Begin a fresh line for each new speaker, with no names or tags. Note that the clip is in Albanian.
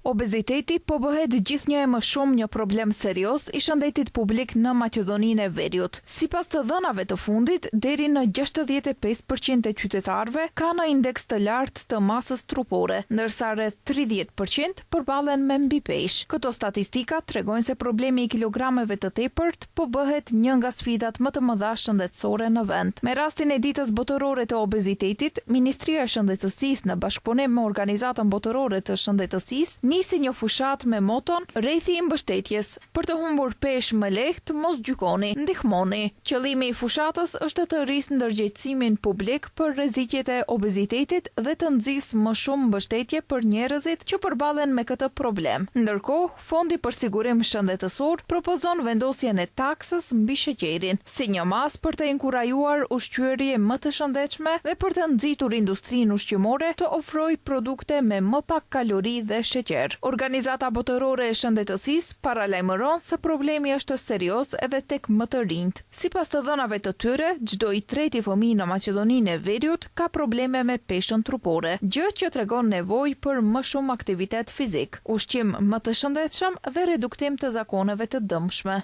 Obeziteti po bëhet gjithnjë e më shumë një problem serioz i shëndetit publik në Maqedoninë e Veriut. Sipas të dhënave të fundit, deri në 65 për qind e qytetarëve kanë indeks të lartë të masës trupore, ndërsa rreth 30 për qind përballen me mbipeshë. Këto statistika tregojnë se problemi i kilogrameve të tepërt po bëhet një nga sfidat më të mëdha shëndetësore në vend. Me rastin e Ditës Botërore të Obezitetit, Ministria e Shëndetësisë në bashkëpunim me Organizatën Botërore të Shëndetësisë nisi një fushatë me moton Rrethi i mbështetjes, për të humbur peshë më lehtë, mos gjykoni, ndihmoni. Qëllimi i fushatës është të rrisë ndërgjegjësimin publik për rreziqet e obezitetit dhe të nxisë më shumë mbështetje për njerëzit që përballen me këtë problem. Ndërkohë, Fondi për Sigurim Shëndetësor propozon vendosjen e taksës mbi sheqerin, si një masë për të inkurajuar ushqyerje më të shëndetshme dhe për të nxitur industrinë ushqimore të ofrojë produkte me më pak kalori dhe sheqer. Organizata Botërore e Shëndetësisë paralajmëron se problemi është serioz edhe tek më të rinjtë. Sipas të dhënave të tyre, çdo i treti fëmijë në Maqedoninë e Veriut ka probleme me peshën trupore, gjë që tregon nevojë për më shumë aktivitet fizik, ushqim më të shëndetshëm dhe reduktim të zakoneve të dëmshme.